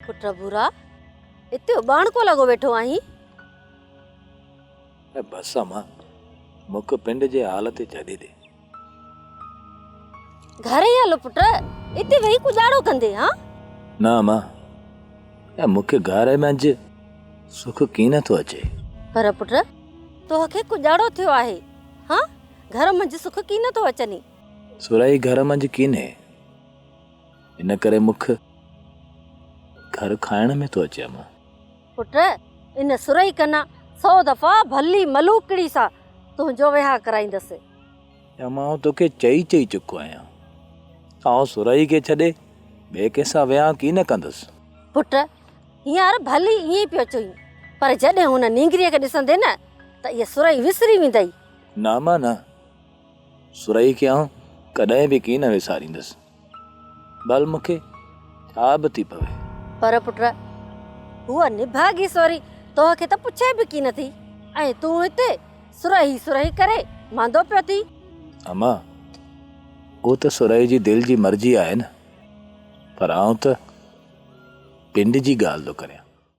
پٽ ڀورا، اتي اٻاڻڪو لڳو ويٺو آهين. اي بس امان، مون کي پنڊ جي حال تي ڇڏي ڏي. گهر ئي هل پٽ، اتي ويهي ڪڄاڙو ڪندين ها؟ نه امان، اي مون کي گهر منجهه سک ڪين ٿو اچي. پر پٽ، توکي ڪڄاڙو ٿيو آهي ها؟ گهر منجهه سک ڪين ٿو اچني. سرهائي گهر منجهه ڪينهي، ان ڪري مون کي گهر کائڻ ۾ ٿو اچي امان. پٽ، ان سرهي ڪنا سو دفعا ڀلي ملوڪڙي سان تنهنجو ويهاء ڪرائيندس. امان آئون توکي چئي چئي چڪو آهيان ته آئون سرهي کي ڇڏي ٻئي ڪنهن سان ويهاء ڪين ڪندس. پٽ، هينئر ڀلي ائين ئي پيو چئين، پر جڏهن هن نينگريء کي ڏسندين نه ته اها سرهي وسري ويندئي. نه امان نه، سرهي کي آئون ڪڏهن به ڪين وساريندس. ڀل مون کي ڇا به ٿي پوي. پر پٽ، هوء نڀاڳي سوري توهه کي ته پڇي به ڪين ٿي ۽ تون هتي سرهي سرهي ڪري ماندو پيو ٿين. اما، اهو ته سرهي جي دل جي مرضي آهي نه، پر آئون ته پنڊ جي ڳالهه ٿو ڪريان.